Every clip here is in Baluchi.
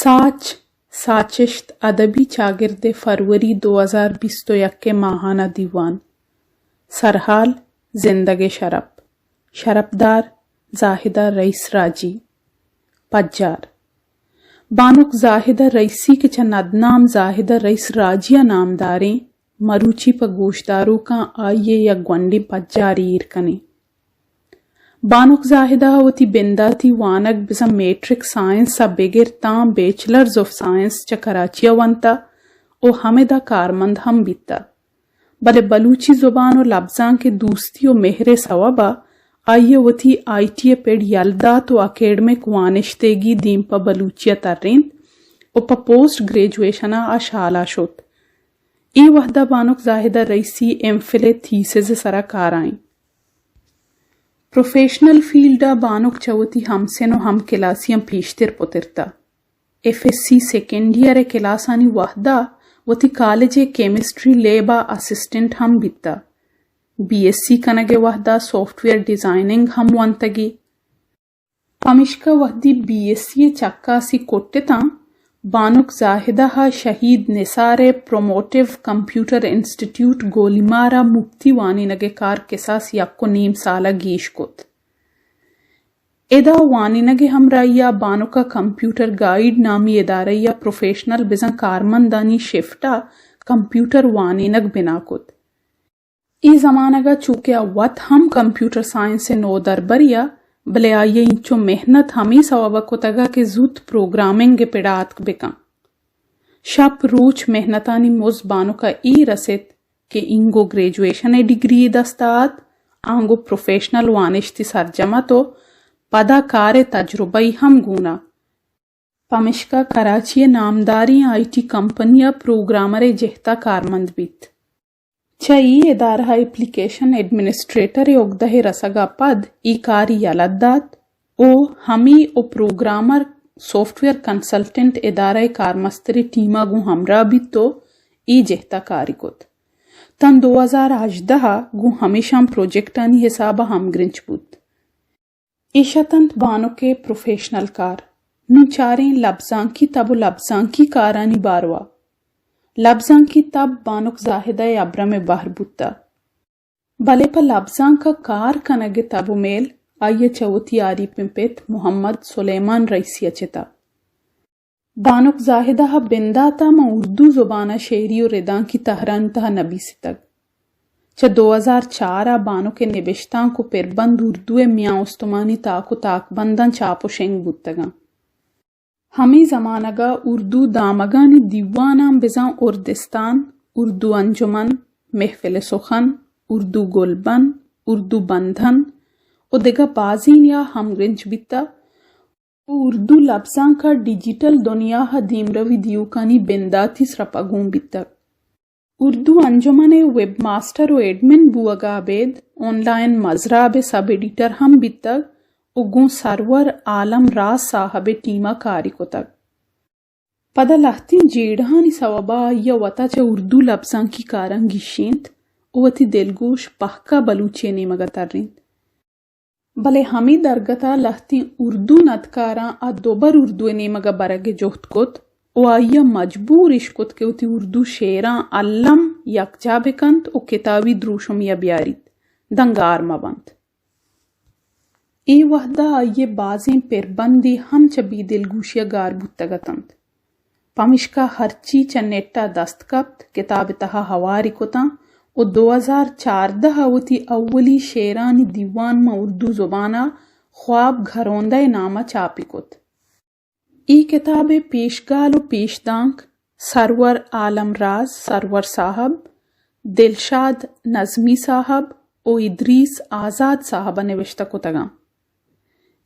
تاچ، ساچشت، ادبی چاگرد، فروری دو ہزار بیست و یک ءِ ماہانہ دیوان۔ سرحال، زندگ ءِ شرپ۔ شرپدار، زاہدہ رئیس راجی۔ پجار، بانک زاہدہ رئیسی کہ چہ ندنام زاہدہ رئیس راجی ءَ نامداریں، مروچی پہ گوشداروکاں آئی ءِ یک گونڈیں پجارے ایر کنیں۔ بانک زاہدہ ءَ وتی بنداتی وانگ بزاں میٹرک سائنس ءَ بگر تاں بیچلرز آف سائنس چہ کراچی ءَ ونتہ ءُ ہمدا کارمند ہم بیتہ، بلے بلوچی زبان ءُ لبزانک ءِ دوستی ءُ مہر ءِ سوب ءَ آئی ءَ وتی آئی ٹی ءِ پڑ یل دات ءُ اکیڈمک وانشتیگی دیم پہ بلوچی ءَ ترینت ءُ پہ پوسٹ گریجویشن ءَ آ شال ءَ شت۔ اے وہد ءَ بانک زاہدہ رئیسی ایم فل ءِ تھیسز ءِ سرا کار ءَ انت۔ پروفیشنل فیلڈ ءَ بانک چہ وتی ہمسن ءُ ہم کلاسیاں پیشتر پترتہ۔ F S C second year ءِ کلاسانی وہد ءَ وتی کالج ءِ کیمسٹری لیب ءَ اسسٹنٹ ہم بیتہ۔ بی ایس سی کنگ ءِ وہد ءَ سافٹ ویئر ڈیزائننگ ہم ونتگی۔ پمیشکا وہدی بی ایس سی ءِ چکاسی کٹتاں، بانک زاہدہ ءَ شہید نثار ءِ پروموٹو کمپیوٹر انسٹیٹیوٹ گولیمار ءَ مپتی وانینگ ءِ کار کساس یک ءُ نیم سال ءَ گیش کت۔ ادا وانینگ ءِ ہمراہی ءَ بانک ءَ کمپیوٹر گائیڈ نامی ادارہ ءَ پروفیشنل بزاں کارمندانی شفٹ ءَ کمپیوٹر وانینگ بنا کت۔ اے زمانگ ءَ چوکہ آ وت ہم کمپیوٹر سائنس ءِ نودربرے ءَ، بلے آئی ءَ اینچو محنت ہمے سوب ءَ کتگ ءَ کہ زوت پروگرامنگ ءِ پڑ ءَ آتک بہ کن۔ شپ روچ محنتانی مز بانک ءَ اے رست کہ اینگو گریجویشن ءِ ڈگری یے دست ءَ آت، آنگو پروفیشنل وانشتی سرجم ات ءُ پدا کار ءِ تجربہ یے ہم گون ءَ۔ پمیشکا کراچی ءِ نامداریں آئی ٹی کمپنی ءَ پروگرامر ءِ جہت ءَ کارمند بیت۔ چہ اے ادارہ ءَ اپلیکیشن ایڈمنسٹریٹر ءِ اگدہ ءَ رسگ ءَ پد اے کار یلہ دات ءُ ہمے ءُ پروگرامر سافٹ ویئر کنسلٹنٹ ادارہ ءِ کارمستر ءِ ٹیم ءَ گوں ہمراہ بیت ءُ اے جہت ءَ کاری کت۔ تاں دو ہزار ہژدہ ءَ گوں ہمیشاں پروجیکٹانی حساب ءَ ہمگرنچ بوت۔ ایش اتنت بانک ءِ پروفیشنل کار۔ نوں چاریں لبزانکی تب ءُ لبزانکی کارانی باروا۔ لبزانکی تب بانک زاہدہ ءِ ابرم ءِ بہر بوتہ، بلے پہ لبزانک ءَ کار کنگ ءِ تب ءُ میل آئی ءَ چہ وتی آریپیں پت محمد سلیمان رئیسی ءَ چتہ۔ بانک زاہدہ ءَ بندات ءَ ماں اردو زبان ءَ شعری ءُ ردانکی تہرانی تہا نبیستگ۔ چہ دو ہزار چار ءَ بانک ءِ نبشتانک ءُ پربند اردو ءِ میان استمانی تاک ءُ تاکبنداں چاپ ءُ شنگ بوتگ انت۔ ہمے زمانگ ءَ اردو دامگانی دیواناں بزاں اردستان، اردو انجمن، محفل سخن، اردو گلبن، اردو بندھن ءُ دگہ بازینے ءَ ہمگرنچ بیتہ ءُ اردو لبزانک ءَ ڈیجیٹل دنیا ءَ دیمروی دیوکانی بنداتی سرپد گون بیتگ۔ اردو انجمن ءِ ویب ماسٹر ءُ ایڈمن بوگ ءَ ابید آن لائن مزراب ءِ سب ایڈیٹر ہم بیتگ ءُ گوں سرور عالم راز صاحب ءِ ٹیم ءَ کاری کتگ۔ پدا لہتیں جیڑہانی سوب ءَ آئی ءَ وت ءَ چہ اردو لبزانکی کاراں گیشینت ءُ وتی دلگوش پہک ءَ بلوچی ءِ نیمگ ءَ ترینت۔ بلے ہمے درگت ءَ لہتیں اردو ندکاراں آ دوبر اردو ءِ نیمگ ءَ برگ ءِ جہد کت ءُ آئی ءَ مجبور اش کت کہ وتی اردو شعراں الم یکجاہ بہ کنت ءُ کتابی دروشمے ءَ بیاریت، داں گار مہ بنت۔ اے وہد ءَ آئی ءِ بازیں پربندے ہم چہ بے دلگوشی ءَ گار بوتگ اتنت۔ پمشکا ہرچی چہ نیٹ ءَ دست کپت، کتاب ءِ تہا ہواری کتاں ءُ دو ہزار چاردہ ءَ وتی اولی شعرانی دیوان ماں اردو زبان ءَ خواب گھروندا ءِ نام ءَ چاپی کت۔ اے کتاب ءِ پیشگال ءُ پیشدانک سرور عالم راز سرور صاحب، دلشاد نظمی صاحب ءُ ادریس آزاد صاحب ءَ نبشتہ کتگ اَنت۔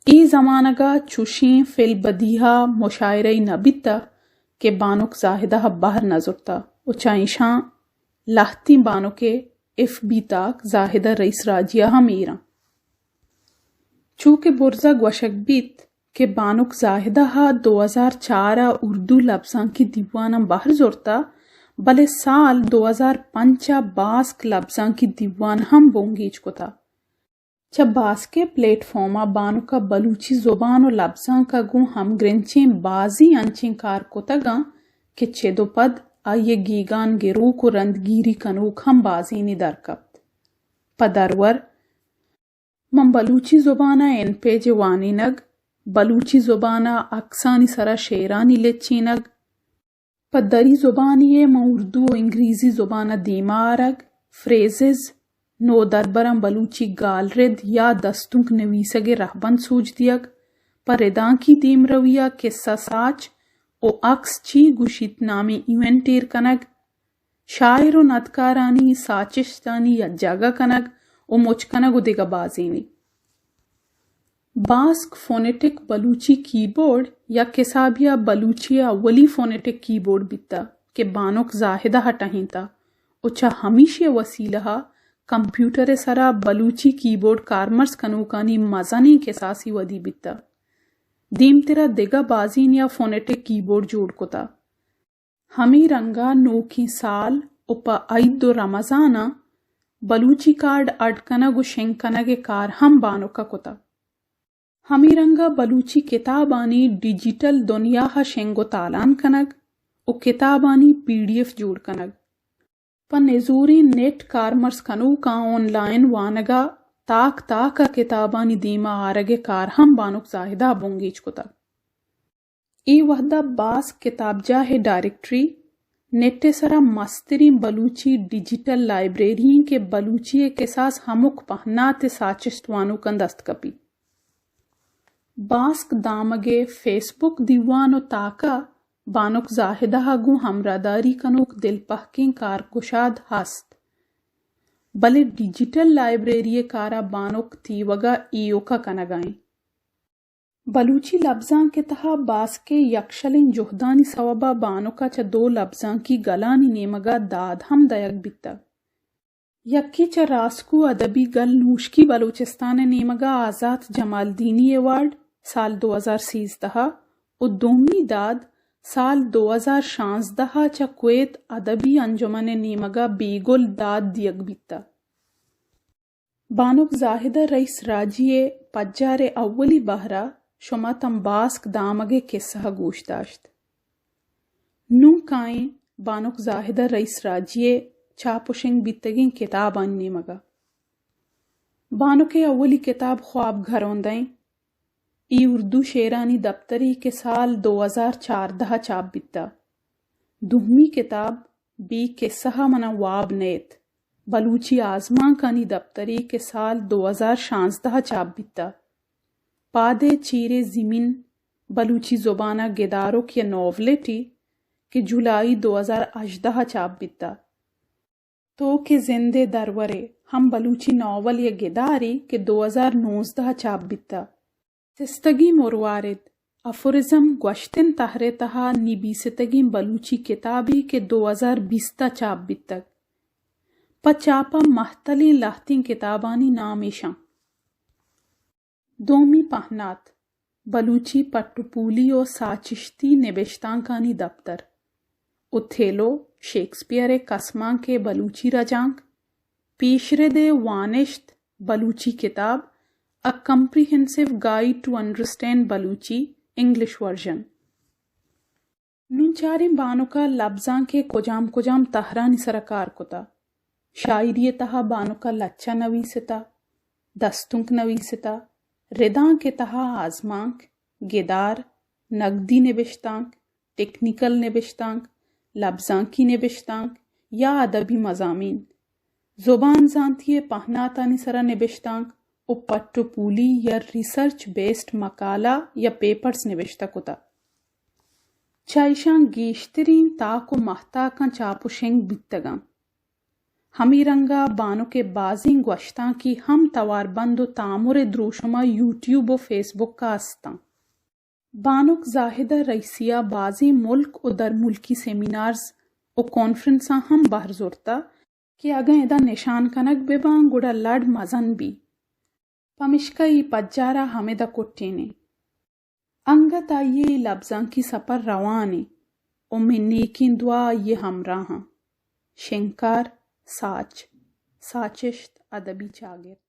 اے زمانگ ءَ چوشیں فی البدیہہ مشاعرہ ئے نہ بیتہ کہ بانک زاہدہ ءَ بہر نہ زرتہ ءُ چہ ایشاں لہتیں بانک ءِ ایف بی تاک زاہدہ رئیس راجی ءَ ہم ایر اَنت۔ چو کہ برز ءَ گوشگ بیت کہ بانک زاہدہ ءَ دو ہزار چار ءَ اردو لبزانکی دیواناں بہر زرتہ، بلے سال دو ہزار پنچ ءَ باسک لبزانکی دیوان ہم بنگیج کتہ۔ چہ باسکیں پلیٹ فارم ءَ بانک ءَ بلوچی زبان ءُ لبزانک ءَ گوں ہمگرنچیں بازیں انچیں کار کتگ اَنت کہ چد ءُ پد آئی ءِ گیگان گروک ءُ رندگیری کنوک ہم بازینے در کپت۔ پہ درور، من بلوچی زبان ءَ ان پیج ءِ وانینگ، بلوچی زبان ءَ اکسانی سرا شعرانی لچینگ، پہ دری زبانی ءَ من اردو ءُ انگریزی زبان ءَ دیما آرگ، فریزز، نودربراں بلوچی گالرد یا دستونک نویسگ ءِ رہبند سوج دیگ، پہ ردانکی دیمروی ءَ کسہ ساچ ءُ اکس چی گوشیت نامیں ایونٹ ایر کنگ، شاعر ءُ ندکارانی ساچشتانی یکجاگہ کنگ ءُ مچ کنگ ءُ دگہ بازینے۔ باسک فونیٹک بلوچی کیبورڈ یک حسابے ءَ بلوچی ءِ اولی فونیٹک کیبورڈ بیتہ کہ بانک زاہدہ ءَ ٹہینتہ ءُ چہ ہمیشی ءِ وسیلہ ءَ کمپیوٹر ءِ سرا بلوچی کیبورڈ کارمرز کنوکانی مزنیں کساسے ودی بیتہ۔ دیمترا دگہ بازینے ءَ فونیٹک کیبورڈ جوڑ کتہ۔ ہمے رنگ ءَ نوکیں سال ءُ پہ عید ءُ رمضان ءَ بلوچی کارڈ اڈ کنگ ءُ شنگ کنگ ءِ کار ہم بانک ءَ کتہ۔ ہمے رنگ ءَ بلوچی کتابانی ڈیجیٹل دنیا ءَ شنگ ءُ تالان کنگ ءُ کتابانی پی ڈی ایف جوڑ کنگ۔ پہ نزوریں نیٹ کارمرز کنوکاں آن لائن وانگ ءَ تاک تاک ءَ کتابانی دیما آرگ ءِ کار ہم بانک زاہدہ ءَ بنگیج کتگ۔ اے وہد ءَ باسک کتابجاہ ءِ ڈائریکٹری، نیٹ ءِ سرا مستریں بلوچی ڈیجیٹل لائبریری ایں کہ بلوچی ءِ کساس ہمک پہنات ءِ ساچشت وانوکاں دست کپیت۔ باسک دامگ ءِ فیس بک دیوان ءُ تاک ءَ بانک زاہدہ ءَ گوں ہمراہداری کنوک دلپہکیں کارگشاد ہست، بلے ڈیجیٹل لائبریری ءِ کار ءَ بانک تیوگ ءَ ایوک ءَ کنگ ءَ ایں۔ بلوچی لبزانک ءِ تہا باسک ءِ یکشلیں جہدانی سوب ءَ بانک ءَ چہ دو لبزانکی گلانی نیمگ ءَ داد ہم دئیگ بیتگ۔ یکے چہ راسکو ادبی گل نوشکی بلوچستان ءِ نیمگ ءَ آزات جمالدینی ایوارڈ سال دو ہزار سیزدہ ءَ ءُ دومی داد سال دو ہزار شانزدہ ءَ چہ کویت ادبی انجمن ءِ نیمگ ءَ بیگل داد دیگ بیتگ۔ بانک زاہدہ رئیس راجی ءِ پجار ءِ اولی بہر ءَ شما تاں باسک دامگ ءِ کسہ ءَ گوش داشت۔ نوں کائیں بانک زاہدہ رئیس راجی ءِ چاپ ءُ شنگ بیتگیں کتابانی نیمگ ءَ۔ بانک ءِ اولی کتاب خواب گھروندہ ایں۔ اے اردو شعرانی دپترے کہ سال دو ہزار چاردہ ءَ چاپ بیتہ۔ دومی کتاب بے کسہ ءَ منا واب نیت، بلوچی آزمانکانی دپترے کہ سال دو ہزار شانزدہ ءَ چاپ بیتہ۔ پاد ءِ چیر ءِ زمین بلوچی زبان ءَ گدارک یا ناولٹے کہ جولائی دو ہزار ہژدہ ءَ چاپ بیتہ۔ تو کہ زند ءِ درورے ہم بلوچی ناول یا گدارے کہ دو ہزار نوزدہ ءَ چاپ بیتہ۔ سستگیں مروارد، افورزم گوشتن تہر ءِ تہا نبیستگیں بلوچی کتابے کہ دو ہزار بیست ءَ چاپ بیتگ۔ پہ چاپ ءَ مہتلیں لہتیں کتابانی نام ایش اَنت: دومی پہنات، بلوچی پٹ ءُ پولی ءُ ساچشتی نبشتانکانی دپتر، اوتھیلو، شیکسپیئر ءِ کسمانک ءِ بلوچی رجانک، پیشرد ءِ وانشت، بلوچی کتاب، A Comprehensive Guide to Understand Balochi، English version. نوں چاریں بانک ءَ لبزانک ءِ کجام کجام تہرانی سرا کار کتہ۔ شاعری ءِ تہا بانک ءَ لچہ نویستہ، دستونک نویستہ، ردانک ءِ تہا آزمانک، گدار، نگدی نبشتانک، ٹیکنیکل نبشتانک، لبزانکی نبشتانک یا ادبی مضامین، زبان زانتی ءِ پہناتانی سرا نبشتانک ءُ پٹ ءُ پولی یا ریسرچ بیسڈ مقالہ یا پیپرز نبشتہ کتہ۔ چہ ایشاں گیشتریں تاک ءُ مہتاکاں چاپ ءُ شنگ بیتگ اَنت۔ ہمے رنگ ءَ بانک ءِ بازیں گوشتانکے ہم تواربند ءُ تامر ءِ دروشم ءَ یوٹیوب ءُ فیس بک ءَ است اَنت۔ بانک زاہدہ رئیسی ءَ بازیں ملک ءُ درملکی سیمینارز ءُ کانفرنساں ہم بہر زرتہ کہ اگاں ادا نشان کنگ بہ باں گڑا لڑ مزن بی۔ پمشکہ اے پجار ءَ ہمدا کٹین ایں۔ انگت آئی ءِ لبزانکی سپر روان ایں ءُ مئے نیکیں دعا آئی ءِ ہمراہ اَنت۔ شنگکار، ساچ، ساچشت، ادبی چاگرد۔